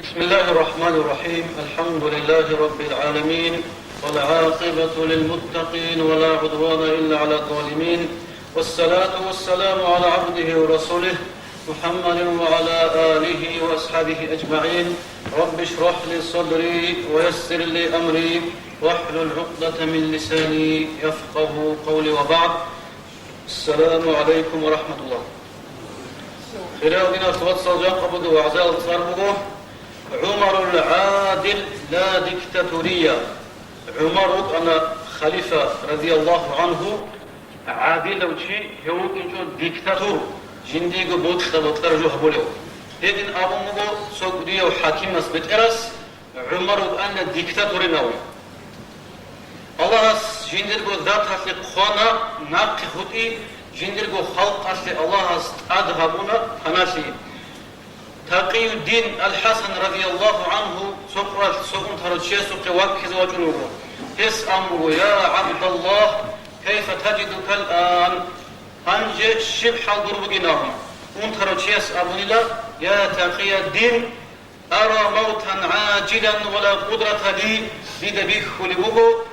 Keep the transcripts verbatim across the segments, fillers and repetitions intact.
بسم الله الرحمن الرحيم. الحمد لله رب العالمين، والعاقبة للمتقين، ولا عدوان إلا على الظالمين، والصلاة والسلام على عبده ورسوله محمد وعلى آله وأصحابه أجمعين. رب اشرح لي صدري ويسر لي أمري واحلل عقدة من لساني يفقه قولي وبعد. السلام عليكم ورحمة الله. Хириял диналъул вацал, жакъа буго вагӀзаялда цӀар буго «ГӀумарул гӀадил, ла диктатурия». ГӀумар вукӀана халифа, радияллагьу гӀангьу, гӀадилав чи, гьев вукӀинчӀо диктатур, жиндиего бокьа-бокьараб жо гьабулев. Гьедин абун буго цо кӀудияв хӀакимас, бетӀерас, ГӀумар вукӀана диктаторинав. Аллагьас жиндирго заталъе хъвана нахъе хутӀи, жиндирго халкъалъе Аллагьас тӀад гьабуна паналъи. Такъиюддин ал-ХӀасан, радияллагьу гӀангьу, цо къоялъ цо унтарав чиясухъе ваккизе вачӀун вуго. Гьес абун буго: «Я ГӀабдаллагь, кайфа таджидука ал-ан?» Гьанже щиб хӀал дур бугин абун. Унтарав чияс абунила: «Я Такъияддин, ара мавтан гӀажилан ва ла къудрата ли», дида бихьулеб буго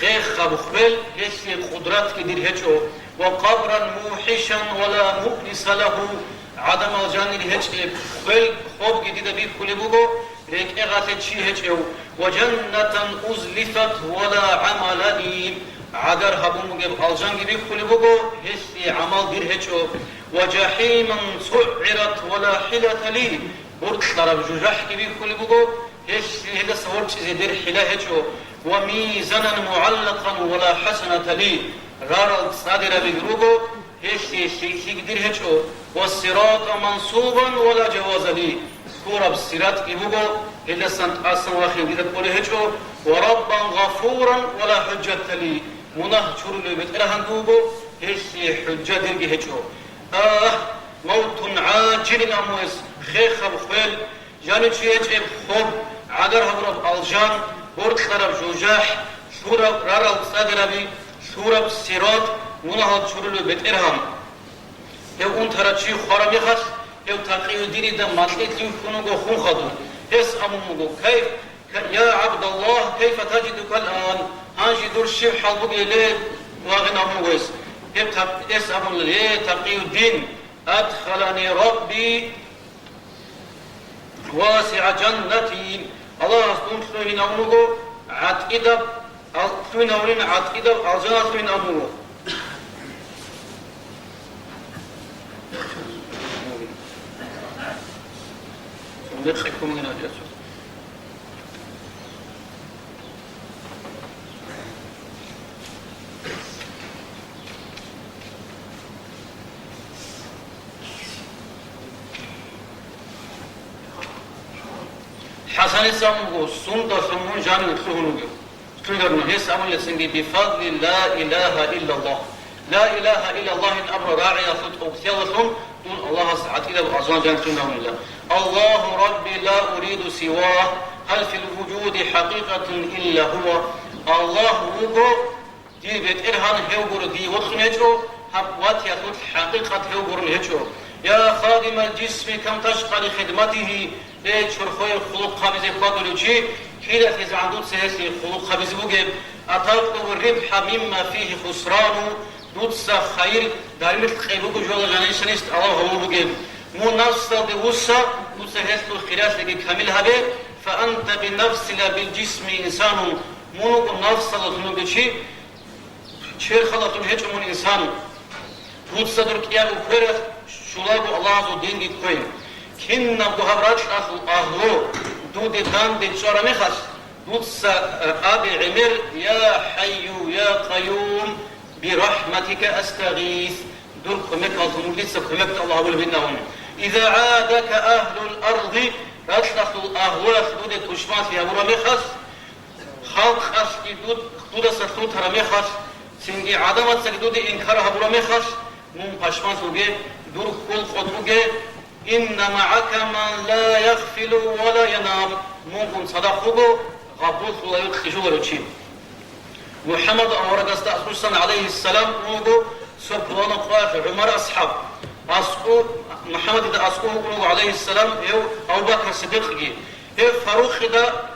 хехаб хвел, гьелъие къудратги дир гьечӀо, ва къабран мухӀишан ва ла муъниса лагьу, гӀадамал жанир гьечӀеб хвел, хобги дида бихьулеб буго, рекӀегъалъе чи гьечӀев, ва жаннатан узлифат ва ла гӀамала ли, гӀагар гьабун бугеб алжанги бихьулеб буго, гьелъие гӀамал дир гьечӀо, ва жахӀиман сугӀгӀират ва ла хӀилата ли, боркьараб жужахӀги бихьулеб буго, гьелъ-, гьелдаса ворчӀизе дир хӀила гьечӀо, ва мизанан мугӀаллакъан ва ла хӀасаната ли, рарал цӀадираби руго, гьелъие лъикӀлъиги дир гьечӀо, ва сиратан мансубан ва ла жаваза ли, лъураб сиратги буго, гьелдасан тӀасан вахин дида кӀолеб гьечӀо, ва раббан гъафуран ва ла хӀужжата ли, мунагь чурулев БетӀергьанги вуго, гьелъие хӀужжа дирги гьечӀо. Агь, мавтун гӀажилин, амуэс хехаб хвел, жанив чи гьечӀеб хоб, гӀагар гьабураб алжан, боркьараб жужахӀ, лъураб рарал цӀадираби, лъураб сират, мунагьал чурулев БетӀергьан. Гьев унтарав чи хвараб мехалъ, гьев Такъиюддинида макьилъ вихьун вуго хун хадуб. Гьес абун буго: «Кайф, ка-, я ГӀабдаллагь, кайфа таджидука ал-ан?» Гьанже дур щиб хӀал бугеб, вагъин абун вуго гьес. Гьеб Такъ-, гьес абун: «Э, Такъиюддин, адхалани Рабби васигӀа жаннати», Аллагьас дун лъугьинавун вуго гӀатӀидаб, ал-, лъугьинавунин гӀатӀидаб алжана лъугьинавун вуго. ХӀасаница абун буго: «Сундалъун мун жаниве лъугьун вугев?» Лъугьарун гьес абуна цинги: «Бифадли ла илагьа иллаллагь». Ла илагьа иллаллагьин абураб рагӀиялъул тӀокӀлъиялдалъун дун Аллагьас гӀатӀидаб алжан жанив лъугьинавунила. «Аллагьу Рабби ла уриду сивагь, гьал фил вужуди хӀакъикъатун илла гьува». Аллагь вуго дир БетӀергьан, гьев гуро дие вокьун гьечӀо, гьаб ватиялъулъ хӀакъикъат гьев гурун гьечӀо. «Я хадимал жисми кам ташкъа ли хидматигьи», Эй, чорхое хъулухъ гьабизе хьвадулев чи, кӀиялъизегӀан дуца гьелъие хъулухъ гьабизе бугеб, ататлубу рибхӀа мимма фигьи хусрану, дуца хайир, дармил къей бугеб жоялда жанисаниса тӀалаб гьабулеб бугеб. Мун нафсалде вуссун, дуца гьелъул хиралъиги камил гьабе, фа анта бинафсика ла бил жисми инсанун, мун вуго нафсалдалъун вугев чи, черхалдалъун гьечӀо мун инсан. Дуца дур кӀиябго квералъ щулаго Аллагьасул динги ккве. Кинабго гьаб ракьалъул агьлу дуде данде чӀвараб мехалъ, дуца, э, абе гӀемер: «Я ХӀайю, я Къайюм, бирахӀматика астагъис». Дур кумекалъун дур дица кумек тӀалаб гьабулеб гьеб. «Иза гӀадака агьлул арзи», ракьалъул агьлуялъ дуде тушманлъи гьабураб мехалъ, халкъалъги дуд-, дудаса лъутараб мехалъ, цинги гӀадамацаги дуде инкар гьабураб мехалъ, мун пашманлъуге, дур хьул къотӀуге, «Инна магӀака ман ла ягъфилу ва ла янам», мунгун цадахъ вуго гъабуллъуларев, кьижуларев чи. МухӀаммад аварагасда, ассалам гӀалайгьиссалам, вуго цо пуланаб къоялъ ГӀумар асхӀаб. АскӀов, МухӀаммадида аскӀов вукӀун вуго, гӀалайгьиссалам, гьев Абу Бакр Сиддикъги. Гьев Фарукъида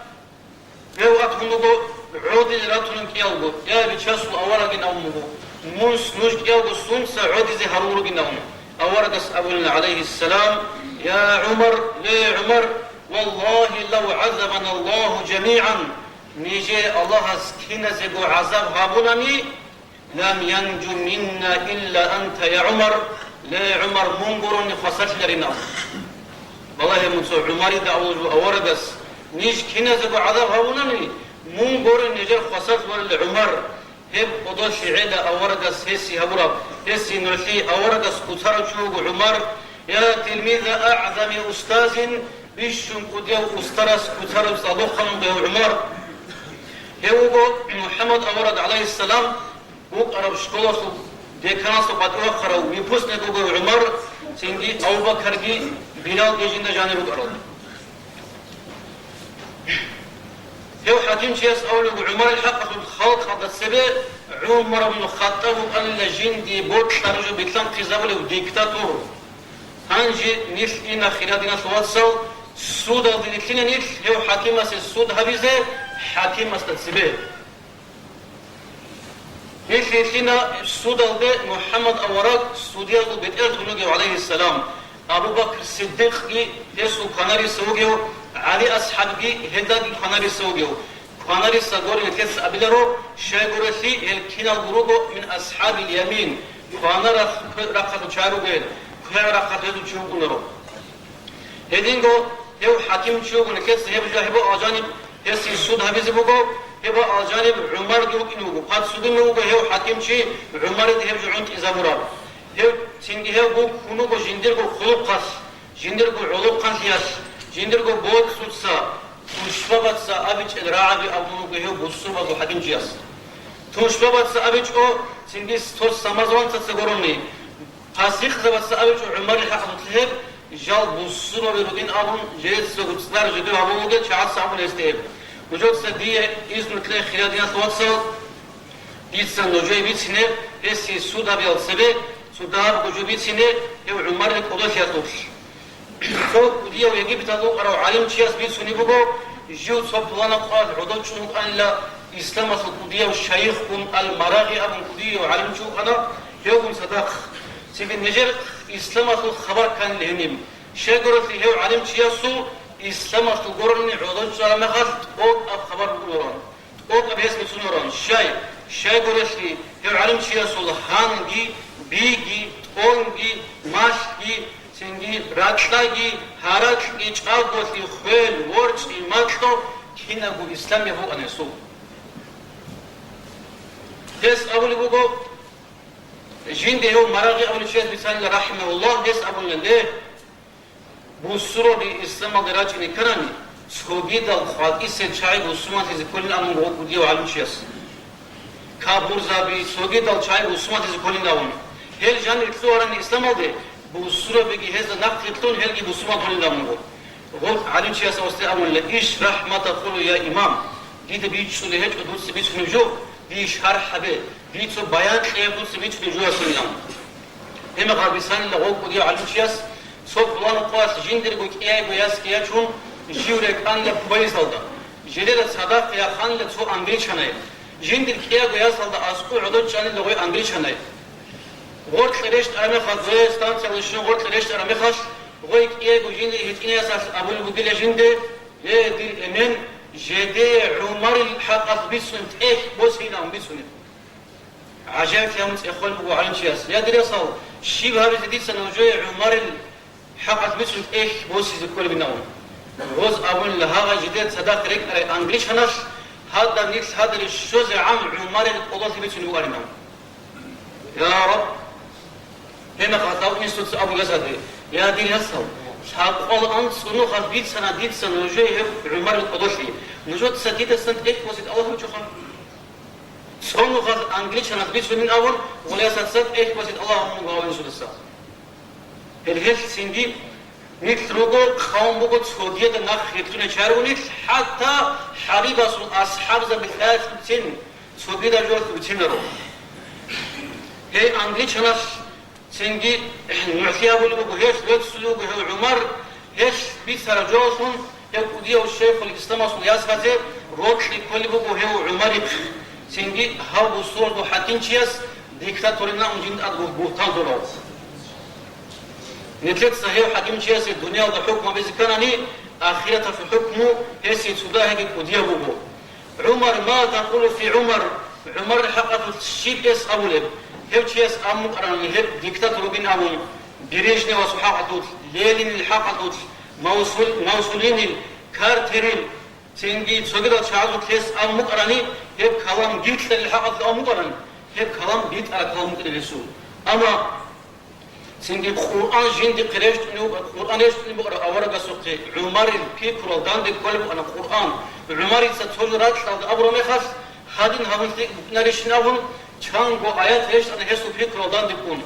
гьев ватун вуго, гӀодизе ратун кӀиялго, я Бичасул аварагин абун буго, мун нуж кӀиялго сунца гӀодизе гьарулел ругин абун. Аварагас абуна, гӀалайгьиссалам: «Я ГӀумар, ле ГӀумар, валлагьи, лав гӀаззабана Аллагьу жамигӀан, нижее Аллагьас киназего гӀазаб гьабунани, лам янжу минна илла анта, я ГӀумар, ле ГӀумар, мун гурони хвасарлъиларин», – абун. Балагье мун цо ГӀумарида абулеб аварагас: «Ниж киназего гӀазаб гьабунани, мун гурони нижер хвасарлъуларила, ГӀумар». Гьеб кӀодолъи гӀела аварагас гьесие гьабураб, гьесие нугӀлъи аварагас куцарав чи вуго ГӀумар, я тилмиза агӀзами устазин, бищун кӀудияв устарас куцарав цӀалдохъан вуго гьев ГӀумар. Гьев вуго МухӀаммад авараг, гӀалайгьиссалам, вукӀараб школалъул деканасда къватӀивахъарав выпускник вуго гьев ГӀумар, цинги Абу Бакарги Билалги жинда жанир рукӀарал. Гьев хӀакимчияс абулеб буго, ГӀумарил хӀакъалъулъ халкъалда цебе ГӀумар ибн Хаттаб вукӀанила жиндие бокьараб жо билълъанхъизабулев диктатор. Гьанже нилъ ина, хириял диналъул вацал, судалде рилълъина нилъ гьев хӀакимасе суд гьабизе хӀакимасда цебе. Гьелъ гьелъина судалде МухӀаммад авараг судиялъул бетӀер тун вугев, гӀалайгьиссалам, Абу Бакр Сиддикъги гьесул кванариса вугев, ГӀали асхӀабги гьелдаги кванариса вугев. Кванариса гурони нилъеца абиларо, щайгурелъул гьел киналго руго мин асхӀабил ямин, кванаралъ кве-, рахъалъ чай ругел, квегӀ рахъалъ гьезул чи вукӀунаро. Гьединго гьев хӀакимчи вуго, нилъеца гьеб жо, гьеб алжаниб гьесие суд гьабизе буго, гьеб алжаниб ГӀумарги вукӀине вуго, подсудимый вуго гьев хӀакимчи, ГӀумарида гьеб жо гӀунтӀизабураб. Гьев цинги гьев гуккун вуго жиндирго хъулухъалъ, жиндирго гӀолохъанлъиялъ, жиндирго боцӀуца, тушбабаца абичӀел рагӀаби абун вуго гьев бусурбабазул хӀакимчияс. Тушбабаца абичӀо, цинги цо самозванцаца гурони, пасихъзабаца абичӀо ГӀумарил хӀакъалъулъ гьеб, жал бусурбаби ругин абун, жецаго цӀар жидер гьабун вугел чагӀаца абун гьесда гьеб. Нужеца дие изну кье, хириял диналъул вацал, дица нужее бицине, гьесие суд гьабиялда цебе цо дагьабго жо бицине гьев ГӀумарил кӀодолъиялъулъ. Цо кӀудияв Египеталда вукӀарав гӀалимчияс бицунеб буго, жив цо пуланаб къоялъ гӀодов чӀун вукӀанила, исламалъул кӀудияв шайихгун, Ал-Марагъи абун кӀудияв гӀалимчи вукӀана, гьевгун цадахъ. Цинги нижер исламалъул хабар кканила гьениб. Щайгурелъул гьев гӀалимчиясул исламалъул гурони гӀодов чӀараб мехалъ тӀокӀаб хабар букӀунаран. ТӀокӀаб гьес бицунаран. Щай? Щайгурелъул гьев гӀалимчиясул гьанги, биги, тӀонги, малъги, цинги ракьаги, гьаракьги, чӀаголъи, хвел, ворчӀи, макьу, кинабго исламияб букӀана гьесул. Гьес абулеб буго, жинда гьев Марагъи абулев чияс бицанила, рахӀимагьуллагь, гьес абуна: «Ле, бусурбаби исламалде рачӀине кканани, цогидал къватӀисел чагӀи бусурманлъизе кколин», – абун буго кӀудияв гӀалимчияс. Капурзаби, цогидал чагӀи бусурманлъизе кколин абун. Гьел жанир лъугьарани исламалде, бусурбабиги гьезда нахъе кьун, гьелги бусурман гьолин абун буго. Гъоб гӀалимчияс гьесда абуна: «Иш рахӀмата къулу, я имам, дида бичӀчӀулеб гьечӀо дуца бицунеб жо, дие шархӀ гьабе, дие цо баян кье дуца бичӀчӀулеб жоялъулин». Гьеб мехалъ бицанила гъов кӀудияв гӀалимчияс, цо пуланаб къоялъ жиндирго кӀиябго ясги ячун, жив рекӀанила поездалда. Жидеда цадахъ яхъанила цо англичанай. Жиндир кӀиябго ясалда аскӀов гӀодов чӀанила гъой англичанай. Гъоркье рещтӀараб мехалъ, гъой станциялде щун гъоркье рещтӀараб мехалъ, гъой кӀиябго жиндир гьитӀинав ясалъ абулеб бугила жинде: «Гье, дир эмен, жидее ГӀумарил хӀакъалъ бицун тӀехь босейилан бицунеб». ГӀажаиблъи гьабун цӀехолеб буго гӀалимчияс: «Я, дир ясал, щиб гьабизе дица нужее ГӀумарил хӀакъалъ бицун тӀехь босизе кколебин?» – абун. Гъоз абунила: «Гьагъай жидер цадахъ рекӀарай англичаналъ гьадаб нилъ гьадире щвезегӀан ГӀумарил кӀодолъи бицунеб букӀарин», – абун. Я Раб! Гьеб мехалъ гьав инсуца абун гьесда: «Я, дир ясал, лъабкъоялда анцӀго нухалъ бицана дица нужее гьеб ГӀумарил кӀодолъи. Нужеца дидасан тӀехь босизе Аллагь гьабичӀоха. Цо нухалъ англичаналъ бицунин абун, гъолъ ясаца тӀехь босизе Аллагь гьабун буго гьав инсудаса». Гьел гьелъ цинги нилъ руго, къавм буго, цогида нахъ гьитӀинав чагӀи руго нилъ, хӀатта ХӀабибасул асхӀабзаби лъаялъубцин, цогидаб жоялъубцинаро. Гьей англичаналъ Цинги нугӀлъи абулеб буго, гьелъ веццулев вуго гьев ГӀумар, гьелъ бицараб жоялъун гьев кӀудияв шайхул исламасул ясазе рокьи кколеб буго гьев ГӀумарихъ. Цинги гьав бусурго хӀакимчияс диктаторилан жинда тӀад бугьтан лъурав. Нилъеца гьев хӀакимчиясе дуниялда хӀукму гьабизе кканани, ахираталъул хӀукму гьесие цо дагьабги кӀудияб буго. ГӀумар, ма такъулу фи ГӀумар? ГӀумарил хӀакъалъулъ щиб гьес абулеб? Гьев чияс абун букӀарани, гьеб диктатор вугин абун, Брежневасул хӀакъалъулъ, Ленинил хӀакъалъулъ, Маусул-, Маусулинил, Картерил, цинги цогидал чагӀазулъ гьес абун букӀарани, гьеб калам Гитлерил хӀакъалъулъ абун букӀарани, гьеб калам битӀараб калам букӀинарисул. Амма Цинги Къуръан жиндихъе рещтӀунев-, Къуръан рещтӀунеб букӀарав аварагасухъе ГӀумарил пикруялда данде кколеб букӀана Къуръан. ГӀумарица цо жо ракьалда абураб мехалъ, гьадин гьабун лъикӀ букӀинарищин абун, чанго аят рещтӀана гьесул пикруялда данде ккун.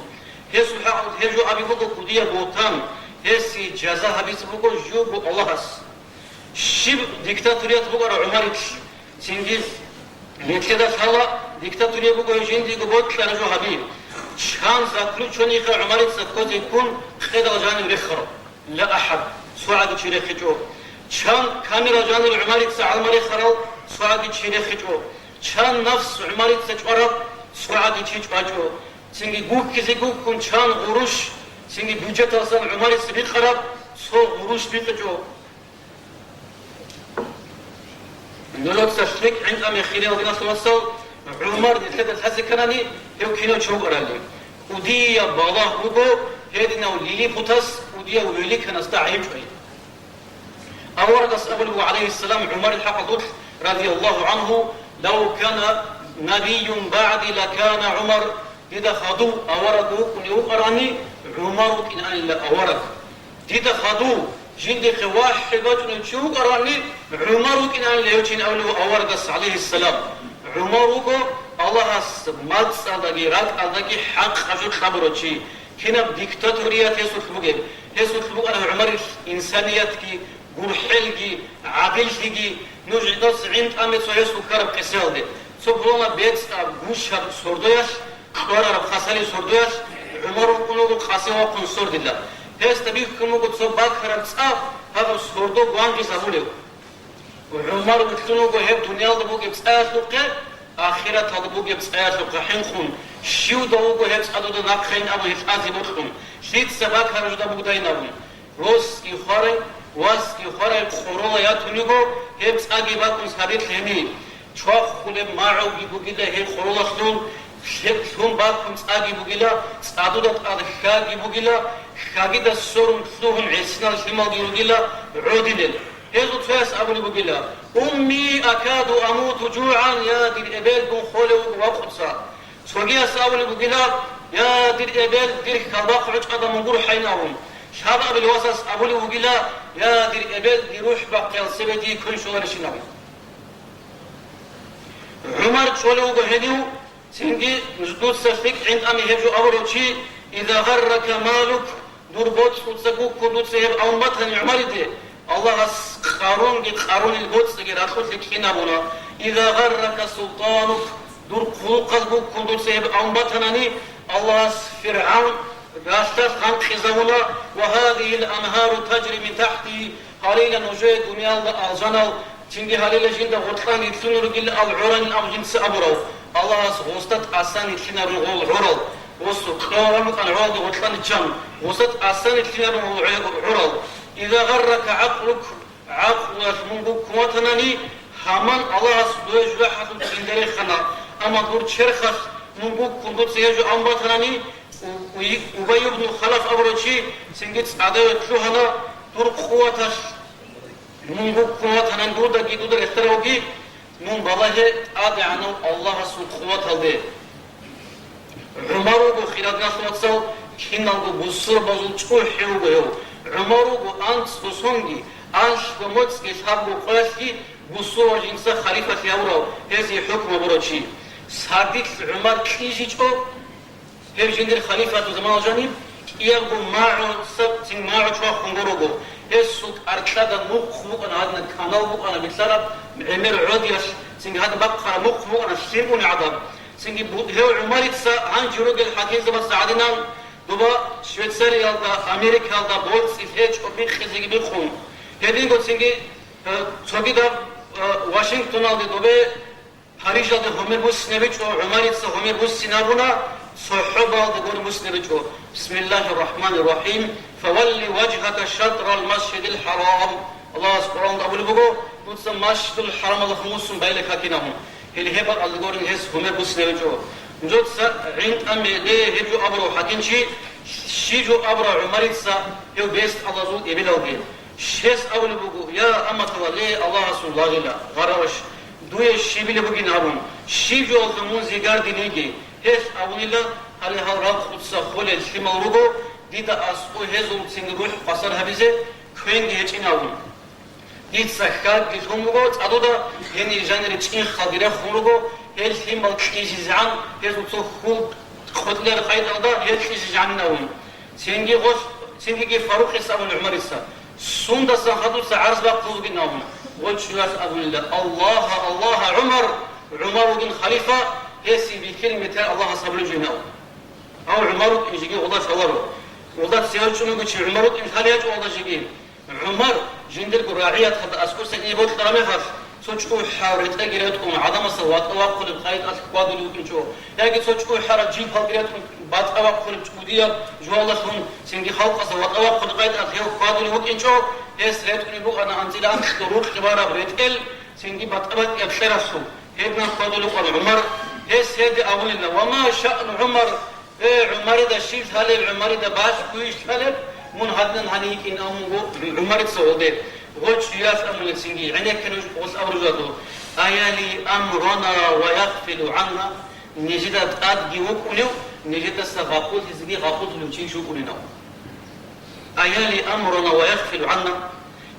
Гьесул хӀакъалъулъ гьеб жо абизе буго кӀудияб бугьтан, гьесие жаза гьабизе буго живго Аллагьас. Щиб диктаторият букӀараб ГӀумарил? Цинги нилъеда лъала, диктаторияб буго гьев жиндиего бокьараб жо гьаби. Чан заключённыйха ГӀумарица ккозе ккун къедал жанив рехарав? Ла ахӀад, цогӀаги чи рехичӀо. Чан камера жанив ГӀумарица гӀалма рехарал? ЦогӀаги чи рехичӀо. Чан нафс ГӀумарица чӀвараб? ЦогӀаги чи чӀвачӀо. Цинги гуккизе гуккун чан гъурущ, цинги бюджеталсан ГӀумарица бикъараб? Цо гъурущ бикъичӀо. Нужеца лъикӀ гӀинтӀаме, хириял диналъул вацал, ГӀумар нилъеда лъазе кканани, гьев кинав чи вукӀарали. КӀудияб балагь буго гьединав лилипутас кӀудияв великанасда гӀайиб чӀвай. Аварагас абулеб буго, гӀалайгьиссалам, ГӀумарил хӀакъалъулъ, радияллагьу гӀангьу: «Лав кана набийюн багӀди, лакана ГӀумар». Дида хадув авараг вукӀунев вукӀарани, ГӀумар вукӀинаанила авараг. Дида хадув, жиндихъе вахӀи бачӀунев чи вукӀарани, ГӀумар вукӀинаанила гьев чи, абулеб аварагас, гӀалайгьиссалам. ГӀумар вуго Аллагьас мацӀалдаги ракӀалдаги хӀакъаб жо кьабурав чи. Кинаб диктаторият гьесулъ бугеб! Гьесулъ букӀана ГӀумарил инсаниятги, гурхӀелги, гӀадиллъиги. Нуж гӀидас гӀинтӀаме цо гьесул ккараб къисаялде. Цо пуланаб бецӀаб гушаб сордоялъ, кьварараб хасалил сордоялъ ГӀумар вукӀун вуго къасе вахъун сордила. Гьесда бихьун буго цо бакараб цӀа, гьаб сордо гвангъиз гьабулев. ГӀумар вилълъун вуго гьеб дуниялда бугеб цӀаялъухъе, ахираталда бугеб цӀаялъухъе хӀинхъун, щивда вуго гьеб цӀа дуда нахъейин абун гьелъазе бокьун, лъица бакараб жо дуда бугдайин абун. Росги хварай, васги хварай къорола ятун йиго, гьеб цӀаги бакун сабирлъ гьениб. Чвахулеб магӀуги бугила гьеб къоролалъул, лъе-, лъун бакун цӀаги бугила, цӀа дуда тӀад хьаги бугила, хьагида сорун лъугьун гӀисинал лъималги ругила гӀодилел. Гьезул цояс абулеб бугила: «Умми акаду амуту жугӀан, я дир эбел, дун холев вуго вакъуца». Цогияс абулеб бугила: «Я дир эбел, дир хьалбахъ гӀучӀада мун гурхӀайин», – абун. Лъабабил васас абулеб бугила: «Я дир эбел, дир рухӀ бахъиялъ цебе дие квен щоларищин», – абун. ГӀумар чӀолев вуго гьенив, цинги дуца лъикӀ гӀинтӀаме гьеб жо абурав чи: «Иза гъаррака малук», дур боцӀуца гуккун дуца гьеб абун батани ГӀумариде, Аллагьас Къарунги Къарунил боцӀиги ракьулъе кӀинабуна. «Иза гъаррака султанук», дур хъулухъаз гуккун дуца гьеб абун батанани, Аллагьас ФиргӀавн ралъдалъ гъанкъизавуна: «Ва гьазигьил анхару тажри мин тахти», гьарила нужее дуниялда алжанал, цинги гьарила жинда гъоркьан рилълъун ругел ал гӀоран абун жинца абурав. Аллагьас гъосда тӀасан рилълъинарун гъол гӀорал, гъосул кьоларан букӀан гӀоралда гъоркьан риччан, гъосда тӀасан рилълъинарун гъол гӀорал. «Иза гъаррака гӀакълук», гӀакълуялъ мун гуккун ватанани, гьаман Аллагьас дуе жужахӀалъул цӀинда рехана, амма дур черхалъ мун гуккун дуца гьеб жо абун батанани, У-, Уй-, Убай ибн Халаф абурав чи цинги цӀадаве лъугьана: «Дур къуваталъ мун гуккун ватанани, дудаги дуда рехтаравги мун балагье ТӀадегӀанав Аллагьасул къуваталде». ГӀумар вуго, хириял диналъул вацал, киналго бусурбабазул чӀухӀи вуго гьев. ГӀумар вуго анцӀго сонги, анлъго моцӀги, лъабго къоялъги бусурбабаз жинца халифалъи гьавурав, гьезие хӀукму гьабурав чи. Сардилъ ГӀумар кьижичӀо, гьев жиндир халифалъул заманалъ жаниб кӀиябго магӀу, саб-, цин магӀу чвахун гурого, гьесул кӀаркьада мухъ букӀана, гьадина канал букӀана билълъараб, гӀемер гӀодиялъ, цинги гьадин бахъараб мухъ букӀана лъим уни гӀадаб. Цинги бу-, гьев ГӀумарица гьанже ругел хӀакимзабаца гьадинан Доба Швейцариялда, Америкаялда боцӀи лъечӀо бихъизеги бихъун. Гьединго цинги, э, цогидаб, э, Вашингтоналде добе, Парижалде гьумер буссинабичӀо, ГӀумарица гьумер буссинабуна, цохӀобалде гури буссинабичӀо. Бисмиллагьир рахӀманир рахӀим. Фавалли важгьака шатрал масжидил хӀарам. Аллагьас Къуръанда абулеб буго, дуца Масжидул ХӀарамалда хумусун байла какинагьун. Гьеле гьеб бакӀалда гурин гьес гьумер буссинабичӀо. Нужеца гӀинтӀаме ле гьеб жо абурав хӀакимчи, щиб жо абурав ГӀумарица гьев бес Аллагьасул эбелалги. Щес абулеб буго: «Я аматалла, ле Аллагьасул лагъила, гъараваш, дуе щибила бугин абун, щиб жоялда мун зигардин йиги?» Гьелъ абунила: «Гьале гьал рахъуца холел лъимал руго, дида аскӀо гьезулцин рухӀ хвасар гьабизе квенги гьечӀин», абун. Дица хьагги лъун буго цӀадуда, гьенир жанире чӀинхъалги рехун руго, гьел лъимал кьижизегӀан, гьезул цо хьул къотӀлер къайдалда гьел кьижизегӀанин абун. Цинги гъолъ, цингиги Фарукъис абун ГӀумарица: «Сундасан хадуца гӀарз бахъулгин?» абун. Гъой чӀуялъ абунила: «Аллагьа, Аллагьа, ГӀумар, ГӀумар вугин халифа, гьесие бихьил метер Аллагьас гьабулеб жо», абун. Гьав ГӀумар вукӀин жеги гъолда лъаларо. Гъолда цеве чӀун вуго чи ГӀумар вукӀин лъалеб гьечӀо гъолда жеги. ГӀумар жиндирго рагӀияталда аскӀосан ине бокьараб мехалъ, цо чӀухӀараб ретӀелги ретӀун, гӀадамасда ватӀа вахъулеб къайдалъ хьвадулев вукӀинчӀо, яги цо чӀухӀараб жибалги ретӀун, батӀа вахъулеб чӀудияб жоялдалъун, цинги халкъасда ватӀа вахъулеб къайдалъ гьев хьвадулев вукӀинчӀо, гьес ретӀунеб букӀана анцӀила анкьго рукъи бараб ретӀел, цинги батӀа-батӀияб кьералъул. Гьеб нахъвадулев вукӀана ГӀумар, гьес гьелде абунила: «Ва ма шаъну ГӀумар?» Э, ГӀумарида щиб лъалеб, ГӀумарида балъгойищ лъалеб, мун гьадинан гьанив йикӀин абун буго ГӀумарица гъолде. Гъой чӀуялъ абуна цинги, гӀенекке нуж гъолъ абуржаду: «Аяли амрана ва яхфилу гӀанна», нижеда тӀадги вукӀунев, нижедаса гъапуллъизеги гъапуллъулев чи вукӀунин абун. «Аяли амрана ва яхфилу гӀанна».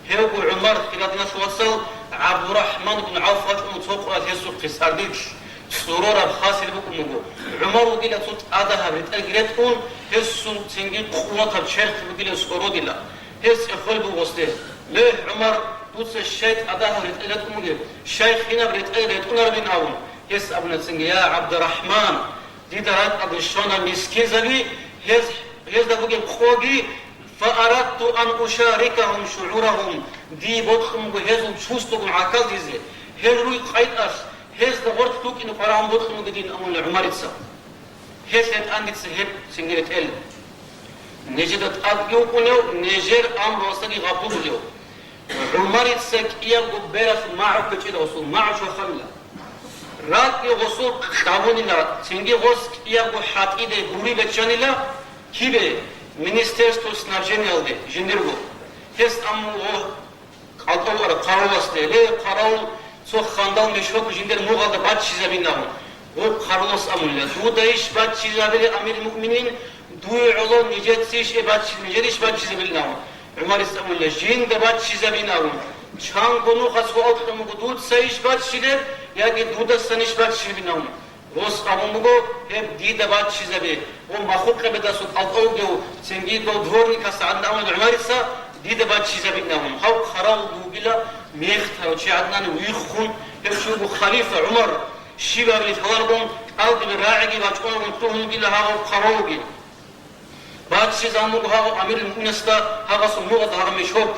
Гьевго ГӀумар, хирал диналъул вацал, ГӀабдурахӀман ибн ГӀавф вачӀун цо къоялъ гьесухъе сардилъ цӀурораб хасил букӀун буго. ГӀумар вугила цо тӀадагьаб ретӀелги ретӀун, гьесул цинги къуватаб черх бугила сородила. Гьес цӀехолеб буго гъосде: «Ле, ГӀумар, дуца щай тӀадагьаб ретӀел ретӀун бугеб? Щай хинаб ретӀел ретӀунаребин?» абун. Гьес абуна цинги: «Я ГӀабдурахӀман, дида ракӀалде щвана мискинзаби, гьез, гьезда бугеб къоги, фа арадту ан ушарикагьум шугӀурагьум, дие бокьун буго гьезул чувствогун гӀахьаллъизе, гьел руй къайдалъ, гьезда гъорлъ рукӀине къваригӀун бокьун буго дин», абуна ГӀумарица. Гьелъ гьетӀан дица гьеб цинги ретӀел. Нижеда тӀадги вукӀунев, нижер амруялдасаги гъапулулев. ГӀумарица кӀиябго бералъ магӀу ккечӀила гъосул, магӀу чваханила. РакӀги гъосул кьабунила, цинги гъос кӀиябго хӀатӀиде гури беччанила, кибе, министерство снабжениялде жиндирго. Гьес амма гъо кӀалтӀав ара хъаравуласде: «Ле, хъаравул, цо хандал мешок жиндир мугъалда баччизабин», абун. Гъо хъаравулас абунила: «Дудайищ баччизабили, амирул муъминин? Дуе гӀоло нижецайищ баччи-, нижерищ баччизабилин?» абун. ГӀумарис абунила: «Жинда баччизабин», абун. Чанго нухалъ суал кьун буго: «Дуцайищ баччилеб, яги дудасанищ баччилебин?» абун. Гъос абун буго: «Гьеб дида баччизабе, ва махухъе бедасул кӀалтӀав вугев, цинги дов дворникас гӀадин абун ГӀумарица дида баччизабин», абун. Гьав хъаравул вугила мехтарав чи гӀадинан виххун, гьев чи вуго халифа ГӀумар, щибабилеб лъаларгун, кӀалдибе рагӀиги бачӀунаргун лъугьун вугила гьав хъаравулги. Баччизабун буго гьав амирул муъминасда гьагъасул мугъалда гьагъа мешок,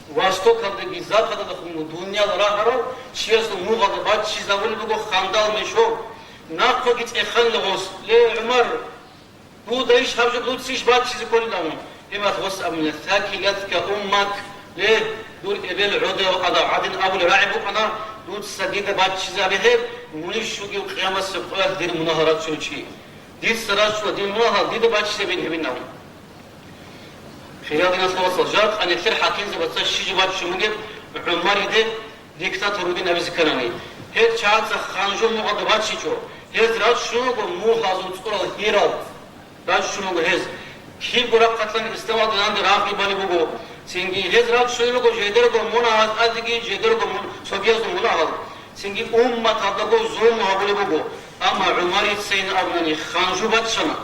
востокалдаги западалдахун дуниял рагьарав чиясул мугъалда баччизабулеб буго хандал мешок. Нахъеги цӀеханила гъос: «Ле, ГӀумар, дудайищ гьаб жо, дуцайищ баччизе кколин?» абун. Гьеб мехалъ гъос абунила: «Сакилатка уммак, ле, дур эбел гӀодов гӀадин абулеб рагӀи букӀана, дуца дида баччизабе гьеб, мунищ вугев къиямасеб къоялъ дир мунагьал рачунев чи». Дица рачула дир мунагьал дида баччизабин гьебин абун. Хириял диналъул вацал, жакъа нилъер хӀакимзабаца щиб баччун бугеб ГӀумариде диктатор вугин абизе кканани. Гьез чагӀаца ханжу мугъалда баччичӀо. Гьез рачун руго мугьазул цӀурал гьирал. Рачун руго гьез. Кибго рахъалъан исламалда данде рагъги балеб буго. Цинги гьез рачун руго жидерго мунагьал тӀадеги жидерго мун-, цогиязул мунагьал. Цинги умматалдаго зулму гьабулеб буго, амма ГӀумарицайин абунани ханжу баччана.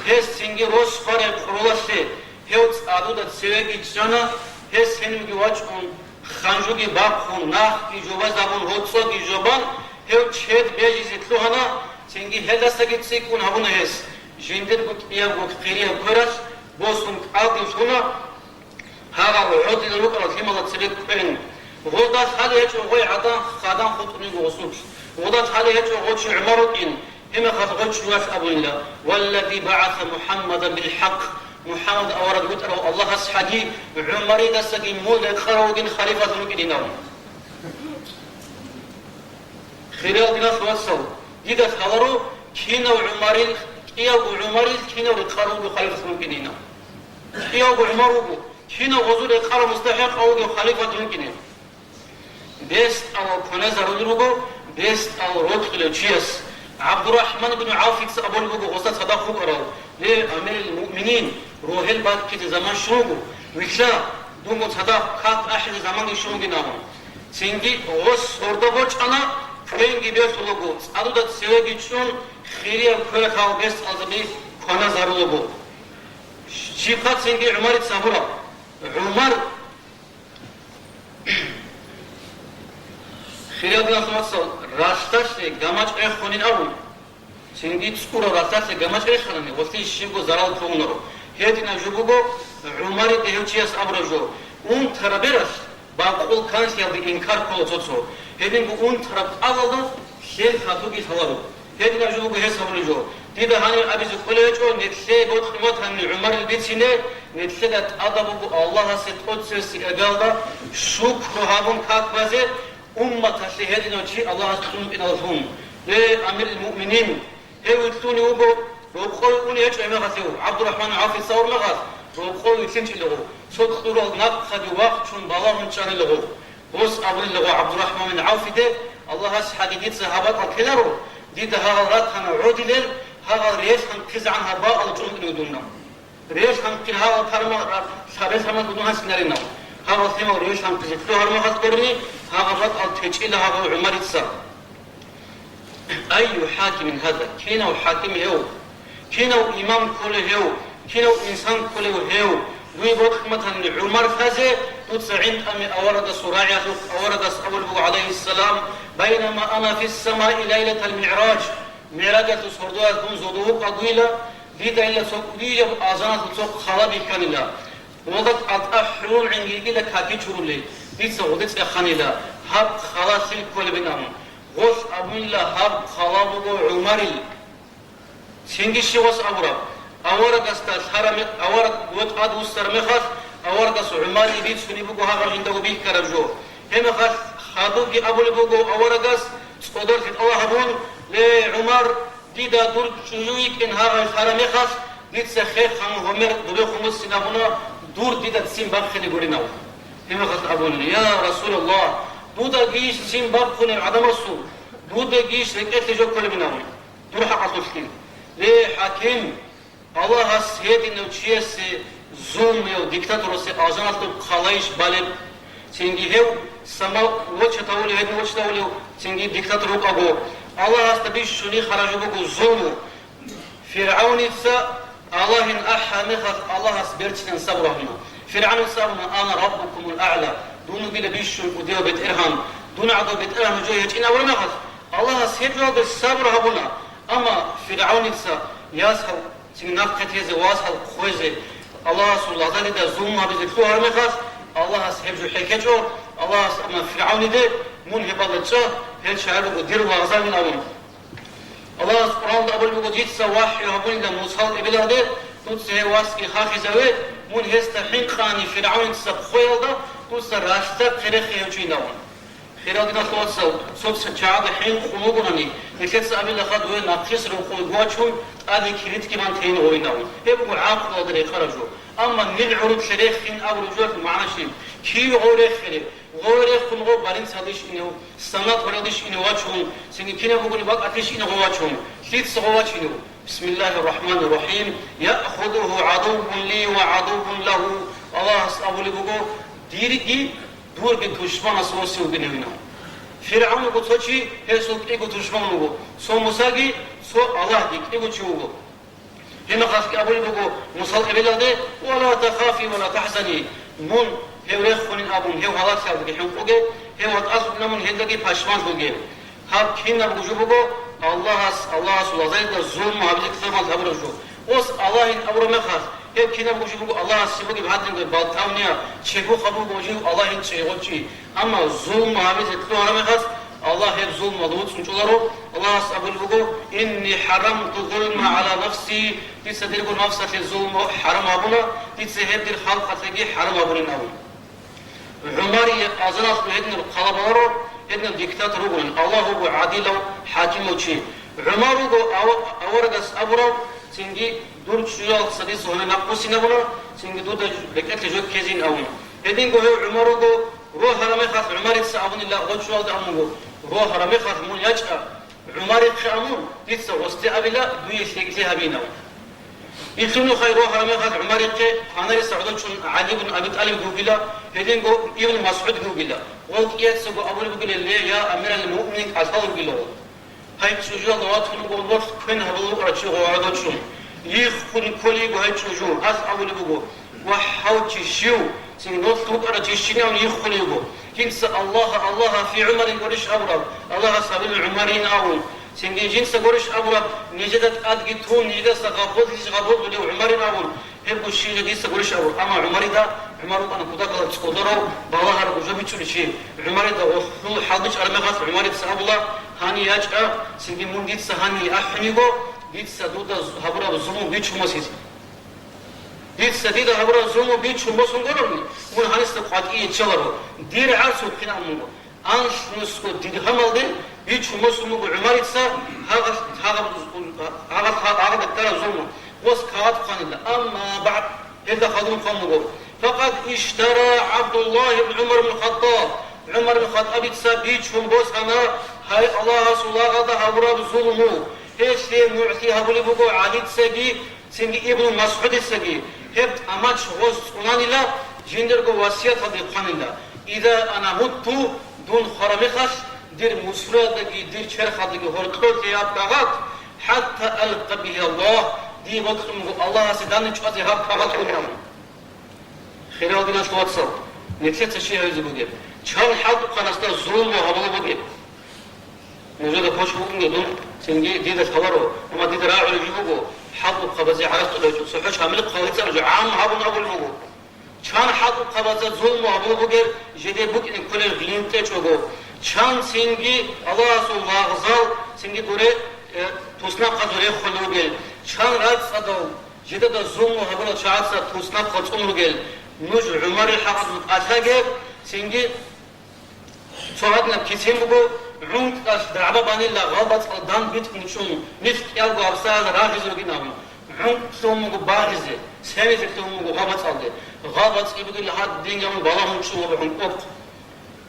Гьес цинги рос хварай къоролалъе гьев цӀадуда цевеги чӀана, гьес гьенивги вачӀун, ханжуги бахъун, нахги жубазабун, гьоцӀоги жубан, гьев чед бежизе лъугьана, цинги гьелдасаги цӀикӀкӀун гьабуна гьес. жиндирго кӀиябго хирияб квералъ босун кӀалдиб лъуна, гьагъал гӀодилел рукӀарал лъималда цебе кквен. Гъолда лъалеб гьечӀо гъой гӀадан, хадан хутӀун йиго гъосулъ. Гъолда лъалеб гьечӀо гъочи ГӀумар вукӀин, гьебмехалъ гъочи жугьалъ абунила: «Валлади багӀаса МухӀаммадан билхӀакъ», МухӀаммад авараг витӀарав Аллагьас хӀаги ГӀумаридасаги мун рекъарав вугин халифалъун вукӀинин абун. Хириял диналъул вацал, дида лъаларо, кинав ГӀумарил, кӀиявго ГӀумарил кинав рекъарав вуго халифат вукӀинин. КӀиявго ГӀумар вуго, кинав гъозул рекъарав мустахӀикъав вугев халифат вукӀинин. БестӀал кваназарулел руго, бестӀал рокьулев чияс. ГӀабдурахӀман ибн ГӀавфица абулеб буго гъоса цадахъ вукӀарав: «Ле, амирил муъминин, рогьел баккизе заман щун вуго, вилълъа, дунго цадахъ как ахӀизе заманги щун вугин», – абун. Цинги гъос сордо бочӀана, квенги берлъулаго, цӀадуда цевеги чӀун, хирияб квералъ гьал бестӀалзаби кваназарулаго. Щибха цинги ГӀумарица абураб? ГӀумар, хириял диналъул вацал, ралъдалъе гамачӀ рехунин абун, цинги цӀурал ралъдалъе гамачӀ реханани, гъолъие щибго зарал лъугьунаро. Гьединаб жо буго ГӀумариде гьев чияс абураб жо: унтараб бералъ бакъул канлъиялде инкар ккола цо-цо. Гьединго унтараб кӀалалда лъел хадуги лъаларо. Гьединаб жо буго гьес абулеб жо. Дида гьанир абизе кӀолеб гьечӀо, нилъее бокьун батани ГӀумарил бицине, нилъеда тӀадаб буго Аллагьасе тӀоцебесеб иргаялда шукру гьабун как базе, умматалъе гьединав чи Аллагьас кьун вукӀиналлъун. Ле, амирил муъминин, гьев вилълъунев вуго, рокъове унев гьечӀо гьеб мехалъ гьев, ГӀабдурахӀман ГӀавфица абураб мехалъ, рокъове вилълъинчӀила гъов, цо кьурал нахъаби вахчун балагьун чӀанила гъов. Гъос абулила гъо ГӀабдурахӀман бин ГӀавфиде: «Аллагьас хӀаги дица гьаб бакӀал ккеларо, дида гьагъал ратана гӀодилел, гьагъал релъ хӀанкъизегӀан гьаб бакӀал чӀунтӀине вугилан. Релъ хӀанкъи гьагъал тарма-, ра-, лъабел таман дун гьанкъинаринав. Гьагъал лъимал релъ хӀанкъизе лъугьармагъат гурони, гьагъал бакӀал течӀила гьагъав ГӀумарица». Айю хӀакимин гьаза? Кинав хӀаким гьев? Кинав имам кколев гьев? Кинав инсан кколев гьев? Дуе бокьун батани ГӀумар лъазе, дуца гӀинтӀаме аварагасул рагӀиялъухъ аварагас абулеб буго, гӀалайгьиссалам: «Байнама ана фиссамаи лайлатал мигӀраж», МигӀражалъул сордоялъ дун зодове вукӀагуйила, дида ила цо кӀудияб азаналъул цо хъала бихьанила. Гъолда тӀатӀа хӀурул гӀин йигила каки чурулей, дица гъоде цӀеханила, гьаб хъала лъил кколебин абун. Гъолъ абунила гьаб хъала буго ГӀумарил. Цинги щивас абураб, аварагасда лъараб ме-, авараг ва тӀад вуссараб мехалъ, аварагас ГӀумарие бицунеб буго гьагъаб жиндаго бихьараб жо. Гьебмехалъ хадубги абулеб буго аварагас, цӀодорлъи тӀалаб гьабун: «Ле, ГӀумар, дида дур чӀужу йикӀин гьагъай лъараб мехалъ, дица хехго гьумер дубехун буссинабуна, дур дида ццин бахъине гуринав». Гьебмехалъ абуна: «Я Расулаллагь, дудагийищ ццин бахъунеб гӀадамасул? Дудагийищ рекӀелъе жо кколебинав дур хӀакъалъулъги?» Ле, хӀаким, Аллагьас гьединав чиясе, зулмуяв диктаторасе алжаналъуб хъалайищ балеб? Цинги гьев самал воча тавулев, гьедин воча тавулев, цинги диктатор вукӀаго, Аллагьасда бищунихараб жо буго зулму. ФиргӀавница Аллагьин ахӀа мехалъ Аллагьас берцинан сабур гьабуна. ФиргӀавница абуна: «Ана раббукумул а'ла», дун вугила бищун кӀудияв БетӀергьан, дун гӀадав БетӀергьан жо гьечӀин абураб мехалъ, Аллагьас гьеб жоялде сабур гьабуна. Амма ФиргӀавница ясал цинги нахъе тезе, васал хъвезе, Аллагьасул лагъзадерида зулму гьабизе лъугьараб мехалъ, Аллагьас гьеб жо хӀехьечӀо. Аллагьас абуна ФиргӀавниде: «Мун гьеб балда чӀа, гьел чагӀи руго дир лагъзавин», – абун. Аллагьас Къуръаналда абулеб буго: «Дица вахӀю гьабунила Мусал эбелалде, дуца гьев васги хахизаве, мун гьесда хӀинкъани ФиргӀавница хъвеялда, дуца ралъдахъе рехе гьев чӀинавун». Хириял диналъул вацал, цо чагӀаде хӀинкъун вугони, нилъеца абилаха дуе нахъисеб рокъове гугьачун, тӀаде киритги бан тейин гъовинавун. Гьеб буго гӀакълуялда рекъараб жо. Амма нил гӀурутлъе рехин абураб жоялъул магӀна щиб? Киве гъов рехире? Гъов рехун гъов больницаялдищ инев, стационаралдищ инев вачун, цинги кинаб бугони бакӀалъищ инев гъов вачун, лъица гъов вачинев? Бисмиллагьир рахӀманир рахӀим. «Яхудугьу гӀадуввун ли ва гӀадуввун лагьу». Аллагьас абулеб буго: «Дирги дурги тушманас восев вугинавинав». ФиргӀавн вуго цо чи, гьесул кӀиго тушман вуго, цо Мусаги, цо Аллагьги, кӀиго чи вуго. Гьебмехалъги абулеб буго Мусал эбелалде: «Ва ла тахафи ва ла тахзани». Мун гьев рехунин абун, гьев гьалаклъиялдаги хӀинкъуге, гьев ватӀалъугӀин абун, гьелдаги пашманлъуге. Гьаб кинаб жо буго Аллагьас, Аллагьасул лагъзадерида зулму гьабизе кьабал гьабураб жо. Ос Аллагьин абураб мехалъ, гьеб кинабго жо буго Аллагьасе бугеб гьадинго балтавнияб, чебухъаб буго жив Аллагьин чӀей гъочӀи. Амма зулму гьабизе кьун гьараб мехалъ, Аллагь гьеб зулмуялда вуцӀцӀун чӀоларо. Аллагьас абулеб буго: «Инни хӀарамту зулма гӀала нафси», дица дирго нафсалъе зулму хӀарам гьабуна, дица гьеб дир халкъалъеги хӀарам гьабунин абун. ГӀумарие азаралъ гьединаб хъалаб баларо, гьединаб диктатор вугони, Аллагь вуго гӀадилав хӀакимав чи. ГӀумар вуго ава-, аварагас абурав, цинги дур чӀужуялъ дица гьуна нахъвуссинабуна, цинги дуда рекӀелъе жо ккезин абун. Гьединго гьев ГӀумар вуго, рогьараб мехалъ ГӀумарица абунила гъочӀуялда абун буго, рогьараб мехалъ мун ячӀа, ГӀумарихъе амун, дица гъосде абила, дуе лъикӀлъи гьабинав. Илъунухъай рогьараб мехалъ ГӀумарихъе гьанариса гӀодов чӀун ГӀали ибн Аби ТӀалибги вугила, гьединго Ибн МасгӀудги вугила. Гъол кӀияцаго абулеб бугила: «Ле, я амирал муъминин, кӀалъал ругила гъол. Гьай чӀужуялда ватун вуго нолъ квен гьабулев вукӀарав чи гъо гӀодов чӀун. Йиххун кколей йиго гьай чӀужу», гьалъ абулеб буго. Ва гьав чи щив, цин нолъ вукӀарав чи щинавни йиххулев вуго. Жинца «Аллагь, Аллагь, фи ГӀумарин» гурищ абураб, Аллагьас гьабилеб ГӀумарин абун. Цинги жинца гурищ абураб, нижеда тӀадги тун, нижедаса гъаболлъи гъаболлъулев ГӀумарин абун. Гьебго щинаб дица гурищ абур. Амма ГӀумарида, ГӀумар вукӀана кутакалда цӀоларав, балагьараб гужа бичӀчӀулев чи. ГӀумарида гъолъул хӀалбичӀараб мехалъ ГӀумарица абула: «Гьанив ячӀа, цинги мун дица гьанив ахӀун йиго, дица дуда гьабураб зулму бичун босизе». Дица дида гьабураб зулму бичун босун гурони, мун гьанисда къватӀие чӀоларо, дир гӀарц вухъинаб мун. Анлънусго диргьамалде бичун босун буго ГӀумарица гьагъал-, гьагъаб-, гьагъал-, гьагъаб бетараб зулму, гъос кагъат хъванила. Амма багӀд гьелда хадуб хъван буго: «Факъад иштара ГӀабдуллагь ибн ГӀумар ибн Хаттаб». ГӀумар ибн Хаттабица бичун босана гьай Аллагьасул лагъалда гьабураб зулму. Гьелъие нугӀлъи гьабулеб буго ГӀалицаги Цинги Ибну МасгӀудицаги гьеб тӀамач гъоз цӀунанила, жиндирго васияталде хъванила: «Иза ана мутту», дун хвараб мехалъ, дир мусураялдаги дир черхалдаги гьоркьорлъи гьаб кагъат, «хӀатта алкъа бигьи Аллагь», дие бокьун буго Аллагьасе данде чӀвазе гьаб кагъат гьунилан. Хирал диналъул вацал, нилъеца щай гьавизе бугеб? Чан хӀалтӀухъанасда зулму гьабула бугеб? Нужеда поч букӀунго дун, цинги дида лъаларо, амма дида рагӀулеб жо буго, хӀалтӀухъабазе гӀарацӀулев чӀо, цохӀо чамилихъ хъалицӀараб жо гӀам гьабун абулеб буго. Чан хӀалтӀухъабазда зулму гьабулеб бугеб, жеде букӀине кколел гьинтӀе чӀого. Чан цинги Аллагьасул лагъзал, цинги дуре, э, туснахъалъур рехулел ругел. Чан рацӀцӀадал, жидеда зулму гьабурал чагӀаца туснахъал цӀун ругел. Нуж ГӀумарил хӀакъалъулъ кӀалъаге, цинги Цо гьадинаб кицин буго, гӀункӀкӀалъ дагӀба банила гъалбацӀал дандбитӀун чӀун, нилъ кӀиялго гьабсагӀат рагъизе ругин абун. ГӀункӀ лъугьун буго багъизе, севизе лъугьун буго гъалбацӀалде. ГъалбацӀги бугила гьадин гьабун балагьун чӀун гьаб гӀункӀкӀ.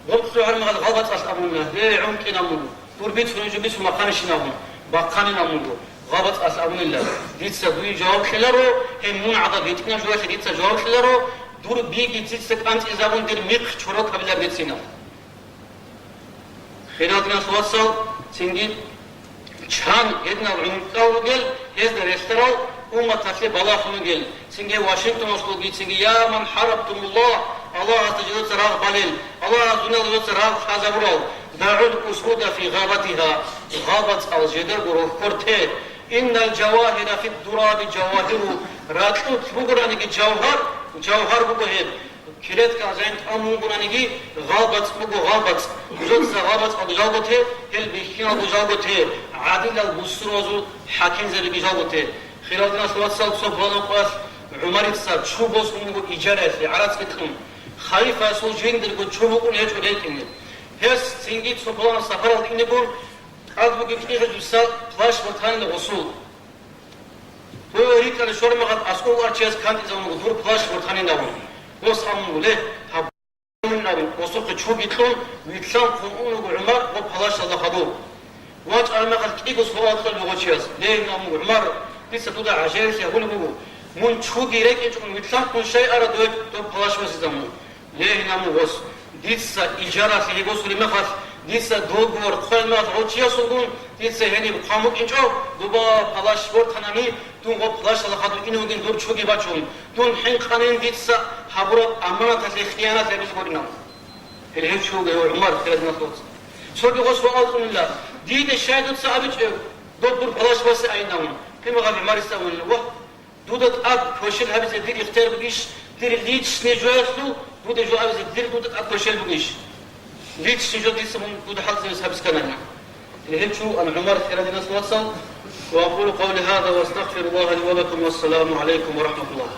Гъоркь лъугӀармагъал гъалбацӀалъ абуна: «Гье, гӀункӀкӀин абун, дур бицунеб жо бицун бахъанищин абун, бахъанин абун буго». ГъалбацӀалъ абунила: «Дица дуе жаваб кьеларо, гьеб мун гӀадаб гьитӀинаб жоялъе дица жаваб кьеларо, дур биги дица кӀанцӀизабун дир михъ чорокабилар бицина». Хирал диналъул вацал, цинги чан гьединал гӀункӀкӀал ругел, гьезда релълъарал умматалъе балагьун ругел, цинги Вашингтоналъулги, цинги: «Я ман хӀарабтумуллагь», Аллагьасда жидеца рагъ балел, Аллагьас дуниялда жидеца рагъ лъазабурал, «дагӀул усуда фи гъабатиха», гъалбацӀал жидерго рохьор те, «иннал жавагьира фид дураби жавагьиру», ракьулъ бугониги жавгьар, жавгьар буго гьеб. Килеткал жайнтӀал мун бугониги, гъалбацӀ буго гъалбацӀ. Нужеца гъалбацӀалда жалго те, гьел бихьиналго жалго те, гӀадилал бусурбабазул хӀакимзабиги жалго те. Хирал диналъул вацал, цо пуланаб къоялъ ГӀумарица чу босун буго ижараялъе, гӀарацӀги кьун. Халифасул жиндирго чу букӀун гьечӀо рекӀине. Гьес цинги цо пуланаб сапаралде инегун, кӀал бугеб кӀигӀидуса плащ бортанила гъосул. Дой рикӀкӀалде щвараб мехалъ аскӀов арчияс кантӀизабун буго, дур плащ бортанин абун. Гъос абун буго: «Ле, гьаб-, гьабун», абун, гъосухъе чуги кьун, вилълъанхъун ун вуго ГӀумар гъо палащалда хадув. ВачӀараб мехалъ кӀиго суал кьун буго гъо чияс: «Ле, абун буго, ГӀумар, дица дуда гӀажаиблъи гьабулеб буго. Мун чуги рекӀинчӀого вилълъанхъун щай арав дой доб палащ босизабун?» Ле, гьанив гъос, дица ижаралъе гьеб босулеб мехалъ, дица договор хъван мехалъ гъо чиясулгун, дица гьениб хъван букӀинчӀо, дуба палащ бортанани, дун гъо палащалда хадув ин вугин дур чуги бачун, дун хӀинкъанин дица гьабураб аманаталъе хиянат гьабизе гуринав. Гьел гьев чи вуго, гьев ГӀумар, хирал диналъул вацал. Цоги гъос ваал кьунила: «Диде щай дуца абичӀев, доб дур палащ басе айинавун?» Гьеб мехалъ ГӀумарица абунила: «Вагь, Дуда тӀад квешел гьабизе дир ихтияр бугищ, дир личный жоялъул дуда жо абизе, дир дуда тӀад квешел бугищ? Личный жо дица мун дуда хӀалтӀизабиз гьабиз кканана. Гьеб чу ан ГӀумар хирадинас вацал. وأقول قولي هذا وأستغفر الله لي ولكم والسلام عليكم ورحمة الله.